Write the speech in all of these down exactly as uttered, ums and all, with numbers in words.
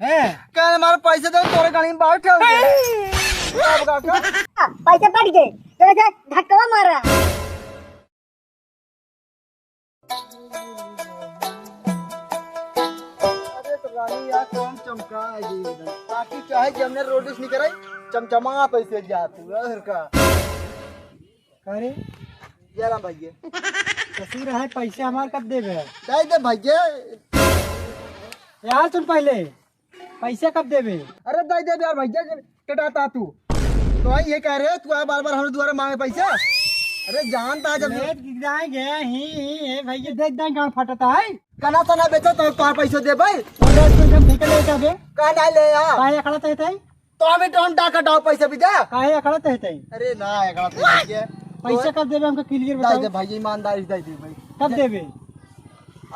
हैं? कहे, "हमारे पैसे दे, तोरे गाड़ी में बैठ हो गए।" अब का कर? पैसे पट गए, तेरे से धक्का मारा। अरे तो रानी यार, कौन चमका है जी एकदम? ताकि चाहे जमने रोड से निकल आई, चमचमा पैसे जात हुआ घर का। अरे जय राम भैया। ससुर है, पैसे हमार कब देबे? दे दे भैया। यार सुन पहले, पैसे कब देबे? अरे दे दे यार भैया, टटाता तू। तो आई ये कह रहे, तू आया बार बार हमरे दुआरे मांगे पैसा। अरे जानता है जब लेट गिराए गया ही, ही, हे भैया देख दाई गांड फटता है। कना तना बेचो तो तोहार पैसा दे भाई। अरे तू जब ठीक ले जाबे। कहा ना ले आ। काहे अकड़त है तई? तो अभी तो हम डाका डाओ पैसा भी दे। काहे अकड़त है तई? अरे ना, अकड़त है भैया। पैसा कब देबे हमका क्लियर बताओ। दे भाई, ईमानदारी से दे दे भाई। कब देबे?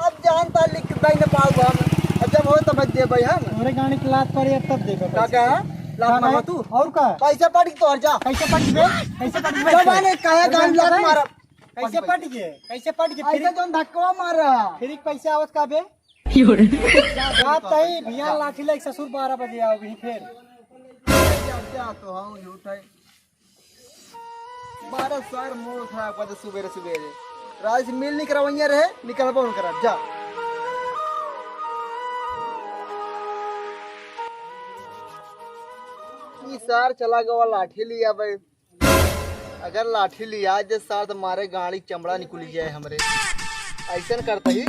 अब जानता लिख दे न पाऊ हम। अब जब हो तब दे भाई हम। हमरे गाड़ी के लात पड़े अब तब देबे का पैसा। का? लात का मारा भाई? तू? और का? पैसा पट के तोर जा। पैसा पट के? पैसा पट के? जब आने कहे गाड़ी लात मारा। कैसे पट गए? कैसे पट गए? फिर ऐसे जौन धक्का मारा। फिर एक पैसे आवत का बे? योरे। रात तई भैया लाठी लेके ससुर बारह बजे आओ भी फिर। जा, जा तो हम झूठ है। बारह सार मोर खराब कर दे सुबेरे सुबेरे। राज मिल निकरवैया रहे, निकलबो न करब, जा। ई सार चला गवा लाठी लिया बे। अगर लाठी लिया जे सार तो मारे गाड़ी चमड़ा निकल जाए हमरे। ऐसन करते ही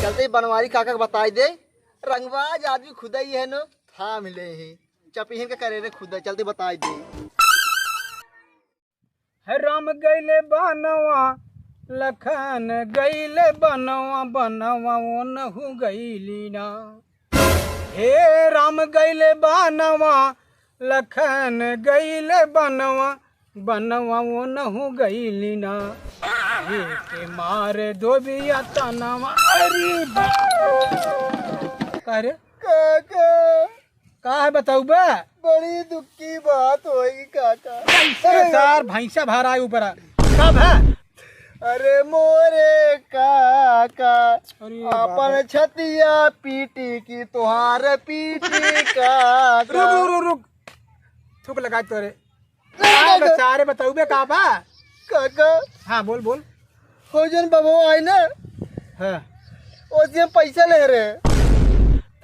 चलते ही बनवारी काका के बताई दे, रंगबाज आदमी खुदा ही है नो, थाम ले ही। चपिहन के करे रे खुदा, चलते बताई दे। है राम गइले बनवा, लखन गइले बनवा, बनवा ओनहु गइली ना। हे राम गइले बनवा, लखन गइले बनवा, बनवा ओनहु गइली ना। ये के मार दो बिया तनवा। अरे बाप रे। का रे? काका। का है बताऊ बे? बड़ी दुख की बात होई काका। कैसे सार भैंसा भरा है ऊपर। कब है? अरे मोरे काका, अरे बाप अपन रे। छतिया पीटी की तोहार पीटी काका। रुक, रुक, रुक, रुक। थूक लगा तोरे। अरे का काका। बेचारे बताऊ बे का बा? काका। हाँ, बोल, बोल। हो जौन बबो आई ना, हाँ। ओसे पैसा ले रहे।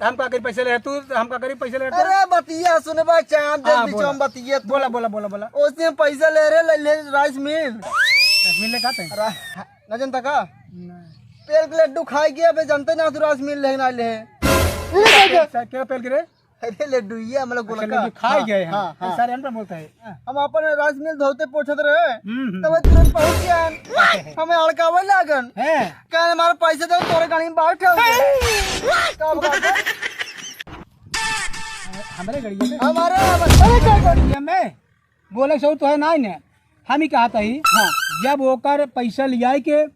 त हम का करी पैसा ले रहे? तू, हम का करी पैसा ले रहे? अरे बतिया सुनबा, चांद हाँ, देख बीचवा बोला। में बतिया तू। बोला, बोला, बोला, बोला। ओसे पैसा ले रहे, ले, ले, राइस मिल। राइस मिल ले का तै? रा-, ना जनता का? नहीं। पेल के लड्डू खाए गया, अबे जनते ना तू राइस मिल ले ना ले। ले जा, जा। क्या पेल के रे? अरे लड्डुइया, मतलब अच्छा, गोलका। लड्डू खाए हाँ, गए हैं। हाँ, हाँ। सारे अनपढ़ बोलता है। हाँ। हम अपन राइस मिल धोते पोछत रहे, हम्म, हम्म। तब तुरंत पहुंच गया। हमें अड़कावे लागन। हैं? कहे, "हमारे पैसे दो, तोरे गाड़ी में बैठ हो।" का बात है? हमरे गड़िया में? हमारे, हमारे गड़िया में? बोले सो तो है ना, ने। हम ही कहा था ही। हाँ। जब ओकर पैसा लियाई के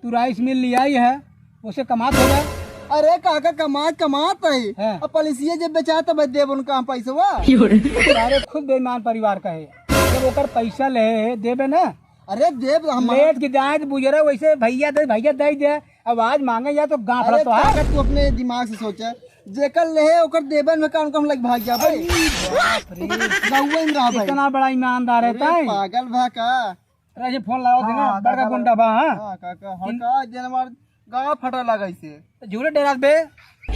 तू राइस मिल लियाई है, उसे कमात होगा। अरे काका, कमात, कमात है। हाँ। अब पलिसिया जब बेचा तब देब उनका हम पैसवा। अरे खुद बेईमान परिवार का है। जब ओकर पैसा ले देबे ना। अरे देब हम लेट के जाए तो बुझरे वैसे भैया दे, भैया दे दे। अब आज मांगे या तो गांठ अरे तो है। काका, तू अपने दिमाग से सोचा, जेकर ले ओकर देबे में का उनका हम लग भाग जा भाई। अरे बाप रे। रहुए में रहा भाई। इतना बड़ा ईमानदार है अरे ताई। पागल भा का। अरे, ये फोन लगाओ थे ना, हाँ, बड़का काका गुंडा बा, हाँ? हाँ, काका, हाँ, इन- का, जेन हमार गाँव फटा लगा इसे। झूठे डेरात बे।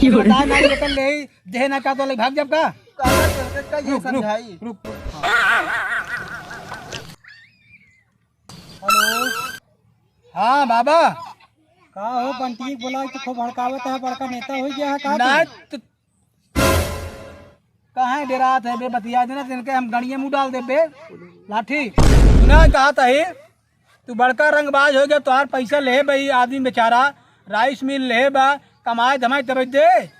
क्यों रे? बता ना, ये कर ले, देह ना का तो ले भाग जब का। काका, चल के कहिए रुक, रुक, समझाई। रुक। हेलो। हाँ, बाबा। का हो, बंटी बोला कि खूब भड़कावत है, बड़का नेता हो गया है का ना, तू? तो कहाँ डेरात है बे, बतिया देना, तेनके हम गड़िया मुँह डाल दे बे, लाठी। सुना कहा था ही, तू बड़का रंगबाज हो गया, तोहार पैसा ले बे, आदमी बेचारा, राइस मिल ले बा, कमाए धमाए तब दे। अरे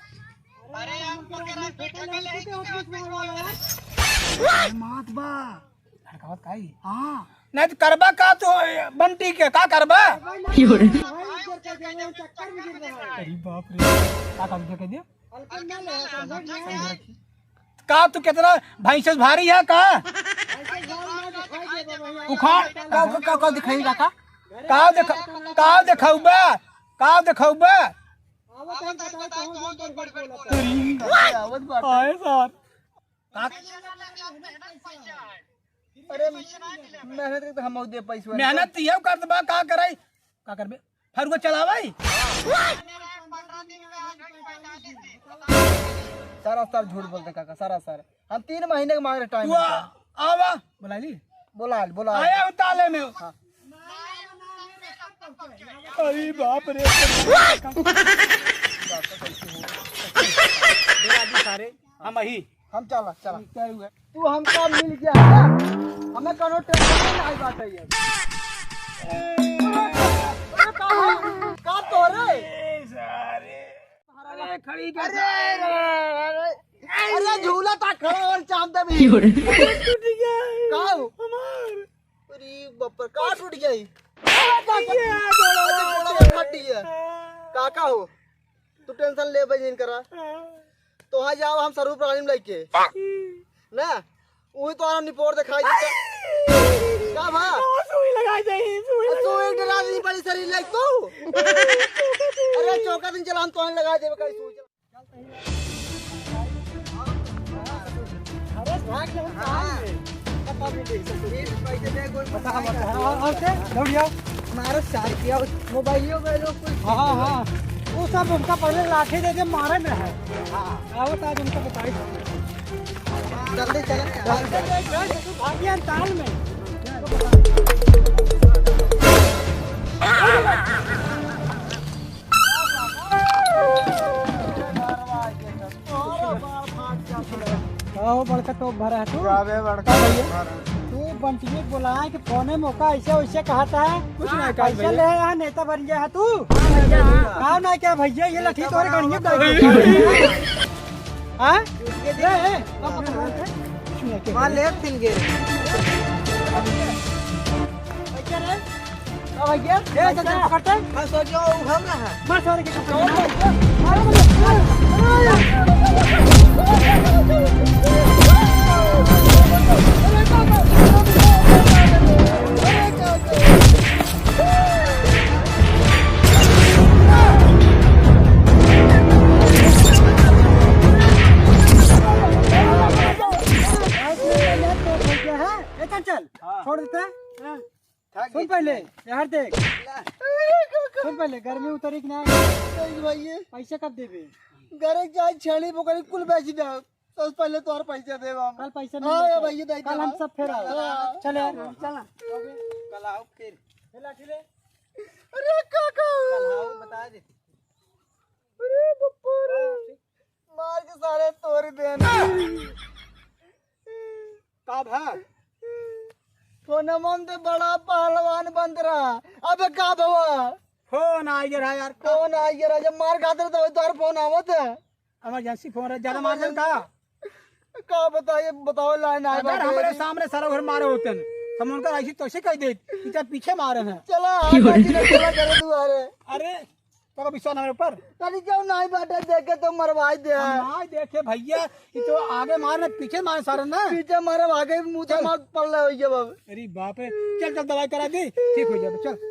मात बा। लड़कावत काई? हाँ। नहीं तो करबा का तू, बंटी के, का करबा? अरे बाप रे, का कर दिया, कह दिया? का तू कितना भैंस भारी है का? उखाड़। का, का, का, का दिखाई काका? का दिखा-, का दिखाऊबा? का दिखाऊबा? आवत है, बताओ, कौन कौन बड़ बड़ बोलत है? आवत बात। आए सर। का? अरे, मेहनत के तो हम दे पैसवा। मेहनत तो ये करत बा, का करे? का करबे? फरुआ चलावे? सरासर झूठ बोलते काका, सरासर। हम तीन महीने के मांग रहे टाइम। आवा, बुला ली। बोला, बोला। आया हूँ ताले में। हाँ। अरे बाप रे। सारे, हम अही। हम चला, चला। तू हमका मिल गया है ना? हमें कौनो टेंशन नहीं, आई बात है ये। अरे का भाई, का तोरे? अरे खड़ी कर। अरे, अरे, अरे, अरे, झूला था खड़ा और चाप दे भी। टूट गया। का हो? हमार। अरे बाप रे, का टूट गया ई? अरे, का ये गोड़वा। अच्छा, गोड़वा फट गया। काका हो, तू टेंशन ले भाई, जिन करा। हाँ। तो हाँ जाओ, हम स्वरूप रानी में लेके। ना, उही तो आराम निपोर दिखाई देता। का भा? वो सुई लगाई दे, सुई आ, लगाई। सुई डरा दी बड़ी शरीर लाइक तू। अरे चौका दिन चला, हम तो लगा देबे कहीं सुई। अरे भाग ले, हम हाँ। साथ में। पता भी नहीं, तो ये पैसे दे, कोई बता, बता। हाँ, और से? दौड़ जाओ। मारो सार किया, मोबाइलियो में लोग कुछ हाँ, हाँ, हाँ। वो सब उनका पहले लाठी दे दे, मारे में है। हाँ। आवत आज उनका बताई। जल्दी चले। भागिया ताल में। का हो बड़का टोप भरा है तू? का बे बड़का का भैया? टोप भरा है? तू बंटिए बोला है कि फोने में ओका ऐसे वैसे कहा था। कुछ नहीं कहा पैसा भैया। ले आया, नेता बन गया है तू। हाँ भैया, हाँ। कहा ना क्या भैया, ये लठी तोरे गणिये डाल दे। हाँ? ए, ए, अब पकड़। कुछ नहीं, क्या मान ले, फिर गिर। पैसा रे? का भैया? ए, चाचा, पकड़ते? हाँ, सो जाओ, उठाओ ना है। मार सारे के पकड़। ए, चल, चल, हाँ। छोड़ देते हैं। हाँ। सुन पहले, यार देख। सुन पहले, गर्मी उतरी कि ना? नहीं भैया। पैसा कब देबे? घरे जाए छेड़ी बोकरी कुल बेच दे। तो पहले तोहर पैसा देब हम। कल पैसा हाँ, मिल जाता। भैया, दे कल हम देब। सब फेर आओ। हाँ। चल यार। चल ना। कल आओ फिर। ये लाठी ले। अरे काका। कल आओ, बता दे। अरे बप्पा रे। मार के सारे तोड़ देना। का भा? फोनमा में तो बड़ा पहलवान बनत रहा, अबे का भवा? फोन आ गया रहा यार। फोन आ गया रहा, जब मार खाते रहे तो तोहर फोन आवत है। इमरजेंसी फोन रहे, ज्यादा मार देन का? का बताइए, बताओ लाइन आए अगर बाटे। हमारे सामने सारा घर मारे होते हैं, हम उनका ऐसी तैसी कह दे, इधर पीछे मारे हैं। चला, आ जाती ना, चला, चला दुआरे। अरे, तो का विश्वास हमारे ऊपर? तनी क्यों नहीं बाटे, देखे तो मरवाई दे। हम ना देखे भैया, ये तो आगे मारने, पीछे मारे सारे ना। पीछे मारे, आगे मुंह से चल। मार पड़ रहा है ये बाबू। अरे बाप रे, चल, चल दवाई करा दी, ठीक हो जाए, चल।